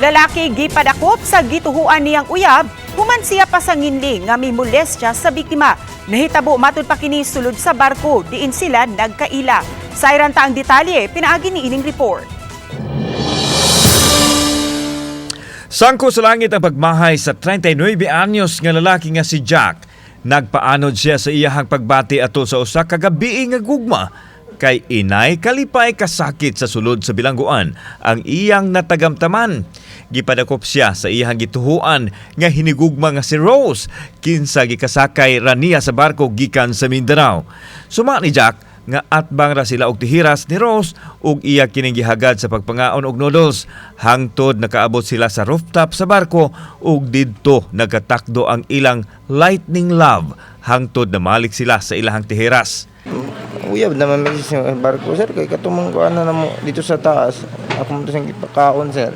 Lalaki gipadakop sa gituhuan niyang uyab, human siya pasanginli nga mimolestya sa biktima. Nahitabo matud pa kini sulod sa barko, diin sila nagkaila. Sayran ta ang detalye, pinaagi ni ining report. Sangko sa langit ang pagmahay sa 39 anyos nga lalaki nga si Jack. Nagpaanod siya sa iyahang pagbati ato sa usa ka gabii nga gugma kay inay kalipay kasakit sa sulod sa bilangguan ang iyang natagamtaman. Gipadakop siya sa iyahang gituhuan nga hinigugma nga si Rose, kinsa gikasakay ra niya sa barko gikan sa Mindanao. Suma ni Jack nga atbang ra sila og tihiras ni Rose ug iya kining gihagad sa pagpangaon og noodles hangtod nakaabot sila sa rooftop sa barko ug didto nagkatakdo ang ilang lightning love hangtod namalik sila sa ilahang tihiras. Uyab naman may sa barko, sir, kay katumang ko ano na mo dito sa taas. Ako mo siyang ipakaon, sir.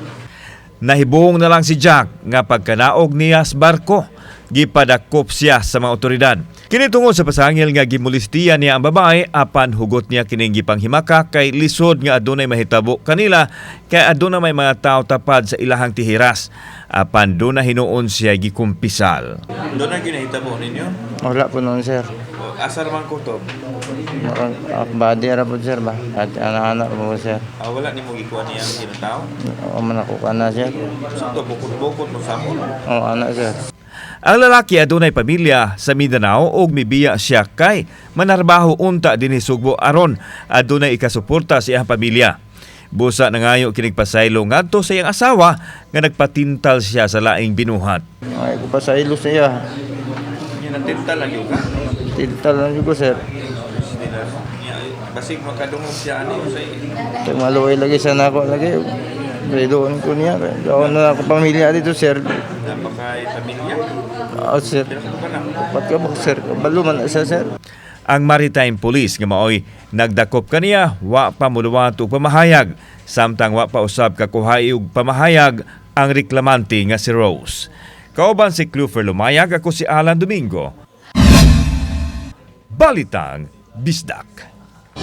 Nahibong na lang si Jack nga pagkanaog niya sa barko, gipadakop siya sa mga otoridad. Kini tungod sa pasangil nga gimulistiya niya ang babae, apan hugot niya kining gipanghimaka kay lisod nga adunay mahitabo kanila kay aduna may mga tao tapad sa ilahang tihiras. Apan duna hinuon siya gikumpisal. Doon na ginahitabo ninyo? Wala po noon, sir. O, asar man ko to? Murag body ra po, sir, ba. At anak-anak po, sir. Ah, wala nimo gikuha niya ang ginatao? O man ako ka na, sir. Sa to, bukod-bukod mo sa mo. O anak, sir. Ang lalaki adunay pamilya sa Mindanao ug mibiya siya kay manarbaho unta dinhi Sugbo aron adunay ikasuporta sa iyang pamilya. Busa nangayo kinig pasaylo ngadto sa iyang asawa nga nagpatintal siya sa laing binuhat. Ay ko pa sa ilo siya. Yan ang tinta lang yun ka? Tintal lang ko, sir. Basig makadungog siya ani sa Kay maluway lagi sa nako lagi. Doon ko niya. Doon na ako pamilya dito, sir. Napakay pamilya. O, sir. Pero ka na. Upat ka ba, sir? Balo man na siya, sir. Ang Maritime Police nga maoy nagdakop kaniya wa pa muluwat og pamahayag, samtang wa pa usab kakuhay og pamahayag ang reklamante nga si Rose. Kauban si Clufer Lumayag, ako si Alan Domingo. Balitang Bisdak.